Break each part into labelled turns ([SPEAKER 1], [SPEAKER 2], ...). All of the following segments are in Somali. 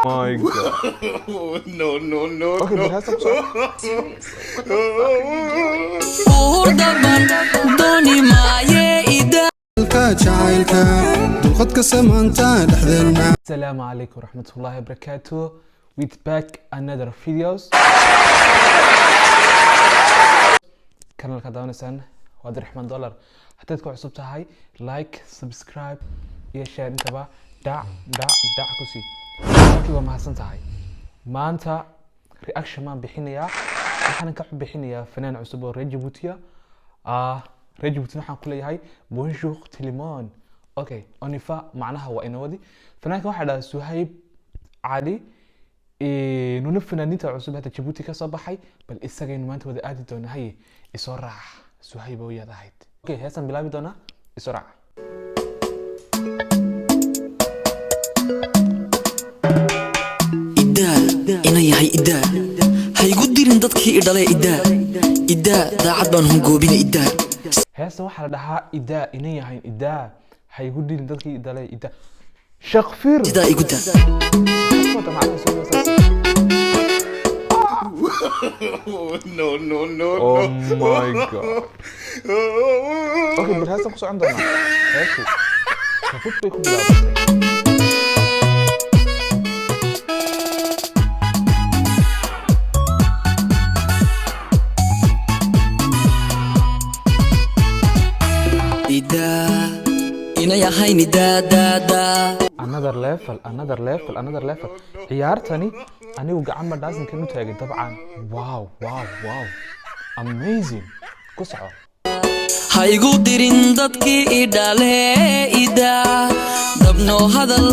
[SPEAKER 1] My God.
[SPEAKER 2] No, no, no,
[SPEAKER 1] Okay,
[SPEAKER 2] no.
[SPEAKER 1] but heestan ku soco.
[SPEAKER 3] Seriously, what the fuck are you doing?
[SPEAKER 4] Uur daban dooni maaye idaa.
[SPEAKER 5] Jacaylka dulqadka samaanta dhexdeena.
[SPEAKER 6] Assalamu alaikum warahmatullahi wabarakatuh. With back another videos. Kanalka daawanaysaan waa Abdiraxmaan Dollar. Haddaad ku cusub tahay, like, subscribe iyo share intaba dhac dhac dhac ku sii. Halkii waa mahadsan tahay. Maanta reaction baan bixinayaa. Waxaan ka bixinayaa fanaan cusub oo reer Djibouti ah. Reer Djibouti waxaan ku leeyahay bonjour tout le monde. Okay, onifa macnaha waa inawadi. Fanaanka waxaa dhahaa Suhayb Cali. Nuna fanaaniinta cusub hadda Djibouti ka soo baxay, bal isagaynu maanta wada aadi doonaa. Haye, isoo raac Suhayb oo yaad ahayd. Okay, heestan bilaabi doonaa, isoo raac.
[SPEAKER 4] Idaa ina yahay idaa, ha igu dirin dadkii idhalee idaa, idaa daacad baan hungoobina idaa.
[SPEAKER 6] Heestan waxaa la dhahaa idaa ina yahay idaa, ha igu dilin dadkii idalay idaa shaqfir.
[SPEAKER 4] Sidaa igu daa.
[SPEAKER 6] Wada macnaha soo saas.
[SPEAKER 2] No, no, no,
[SPEAKER 1] Oh
[SPEAKER 2] no.
[SPEAKER 1] my God. Okay, bal heestan ku socon doonaa. Heestu khafif bay ku bilaabatay.
[SPEAKER 4] Idaa ina yahayn idaa daa daa.
[SPEAKER 6] Another level, another level, another level. Ciyaartani anigu gacan ma dhaasinkan u taagay dabcan. Wow, wow, wow, amazing, ku soco.
[SPEAKER 4] Ha igu dirin dadkii idhalee idaa, dabno hadal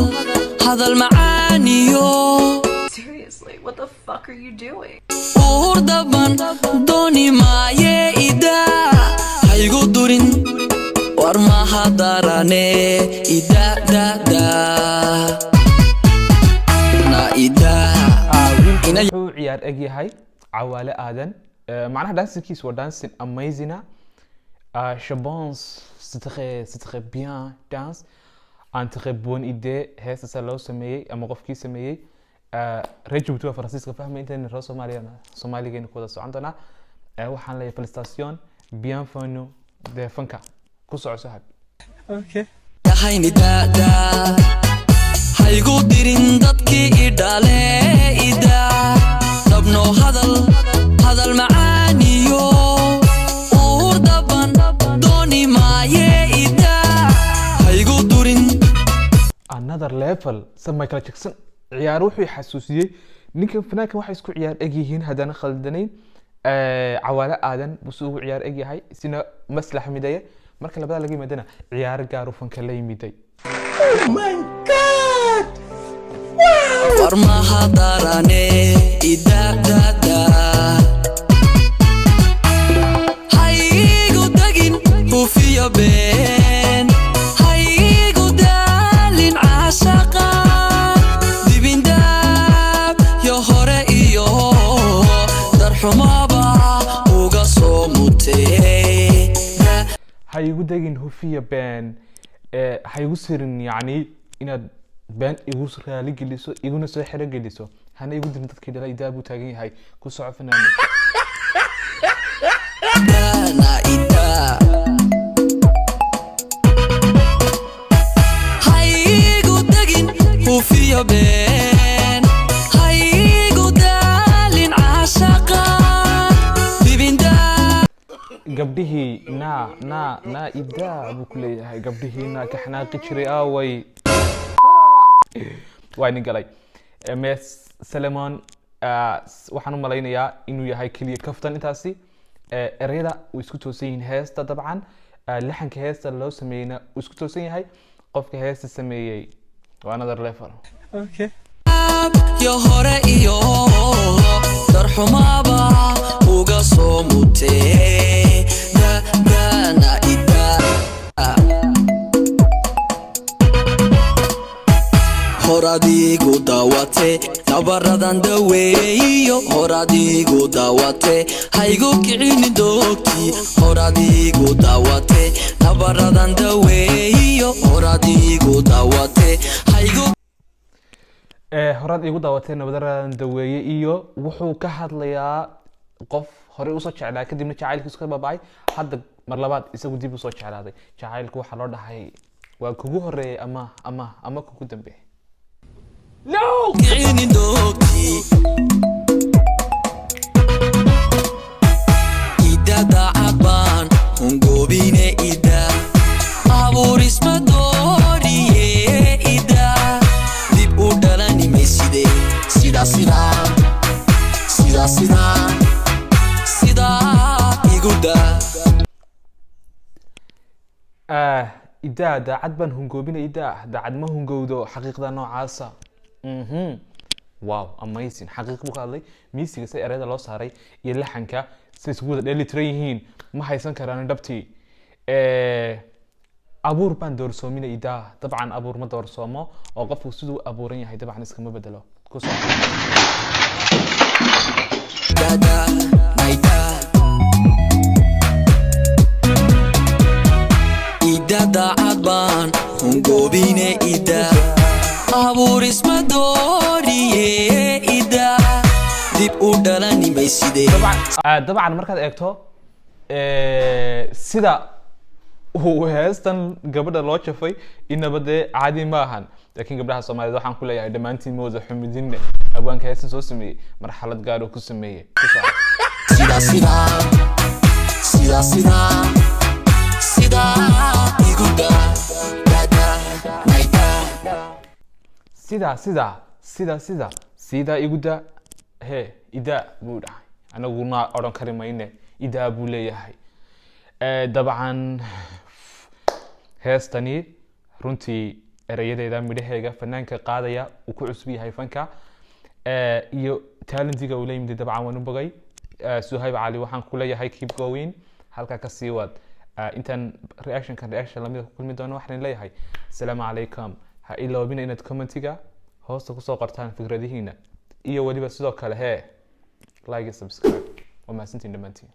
[SPEAKER 4] hadal macaaniyo.
[SPEAKER 3] Seriously, what the fuck are you doing?
[SPEAKER 4] Uur daban dooni maaye idaa, ha igu durin war maha darane idaa daa daa na idaa.
[SPEAKER 6] Wiilkan wuxuu ciyaar eg yahay Cawaale Aadan. Macnaha dancingkiisu waa dancing amazing. Je pense c'est très bien danse, un très bonne idée. Heestasaa loo sameeyey ama qofkii sameeyey. Reer Djibouti waa Faransiiska fahmay, intayna reer Soomaaliyana Soomaaligeena ku wada socon doonaa. Waxaan leeyahay felicitation, bienvenue dee fanka ku soco sahab.
[SPEAKER 4] Yahayn idaa daa, ha igu dirin dadkii idhalee idaa, dabno hadal hadal macaaniyo uur daban dooni maaye idaa, ha igu durin.
[SPEAKER 6] Another level sa Michael Jackson ciyaar wuxuu xasuusiyey ninkan fanaankan. Waxay isku ciyaar eg yihiin haddana khaldanayn. Cawaale Aadan buu si ugu ciyaar eg yahay, sina maslax midaye. Marka labada laga yimaadana ciyaar gaaru fanka la yimiday.
[SPEAKER 4] War maha darane idaa daa daa, ha igu dagin hufiyo been, ha igu daalin caashaqa dibindaab yo hore iyo darxumaba uga soo mutee.
[SPEAKER 6] Ha igu degin hufiya been, ha igu sirin, yacni inaad been igu raali geliso iguna soo xero geliso, hana igu dirin dadkii dhala idaa buu taagan yahay. Ku soco fanaani.
[SPEAKER 4] Na idaa, ha igu degin hufiyo been, ha igu daalin caashaqa dibindaa.
[SPEAKER 6] Gabdhihii naa naa naa idaa buu ku leeyahay, gabdhihii naa ka xanaaqi jiray aaway? Waa idin galay. Mes Salemon, waxaan u malaynayaa inuu yahay keliya kaftan intaasi. Ereyada way isku toosan yihiin heesta dabcan. Laxanka heesta loo sameeyeyna wuu isku toosan yahay. Qofka heesta sameeyey waa another level.
[SPEAKER 4] Yo hore iyo darxumaba uga soo mutee dana ida. Hor adigu daawate nabaradan daweeyo, hor adigu daawate haygu kicini doogti, hor adigu daawate nabaradan daweeyo, hor adigu daawate haygu.
[SPEAKER 6] Horaad iigu daawatay Nabadaradan Daweeye, iyo wuxuu ka hadlayaa qof horey usoo jeclaa, kadibna jacaylkiisu ka baaba'ay, hadda mar labaad isagu dib usoo jeclaaday. Jacaylku waxaa loo dhahay waa kugu horeeyay ama kugu dambeeyay.
[SPEAKER 4] Kicinin doogtii. Ida, daacad baan hungoobine. Ida, abuurisma dooriye. Ida, dib u dhalani mayside. Sidaa, sidaa, sidaa, sidaa, sidaa igu daa.
[SPEAKER 6] Idaa, daacad baan hungoobinay. Idaa, daacad ma hungowdo. Xaqiiqda noocaasa. Wow, amazing! Xaqiiq buu ka hadlay. Miisiga si ereyada loo saaray iyo laxanka say isugu wada dheeli tiran yihiin, ma haysan karaan dhabtii. Abuur baan doorsoominay. Idaa, dabcan abuur ma doorsoomo, oo qofku siduu abuuran yahay dabcan iskama bedelo. Ku soco.
[SPEAKER 4] Dada, naida. Ida, daacad baan hungoobine. Ida, abuurisma dooriye. Ida, dib u dhalani mayside.
[SPEAKER 6] Dabcan markaad eegto sida uu heestan gabadha loo jafay, inaba dee caadi ma ahan. Laakiin gabdhaha Soomaaliyeed waxaan ku leeyahay, dhammaantiin ma wada xumidinne. Abwaanka heestan soo sameeyey marxalad gaar uu ku sameeyey. Ku soco.
[SPEAKER 4] Sidaa, sidaa, sidaa, sidaa, sidaa igu daa. Dada, naida.
[SPEAKER 6] Sidaa, sidaa, sidaa, sidaa, sidaa igu daa. He, idaa buu dhahay, anaguna odhan kari mayne, idaa buu leeyahay. Dabcan heestani runtii ereyadeeda, midhaheega, fanaanka qaadaya uu ku cusub yahay fanka, iyo talentiga uu la yimid, dabcan waan u bogay. Suhayb Cali waxaan ku leeyahay, keep going, halkaa ka sii wad. Intaan reactionkan reaction lamida ku kulmi doono, waxaan leeyahay asalaamu calaykum. Ha iloobina inaad commentiga hoosta kusoo qortaan fikradihiina, iyo weliba sidoo kale hee like iyo subscribe. Waa mahadsantiin dhammaantiin.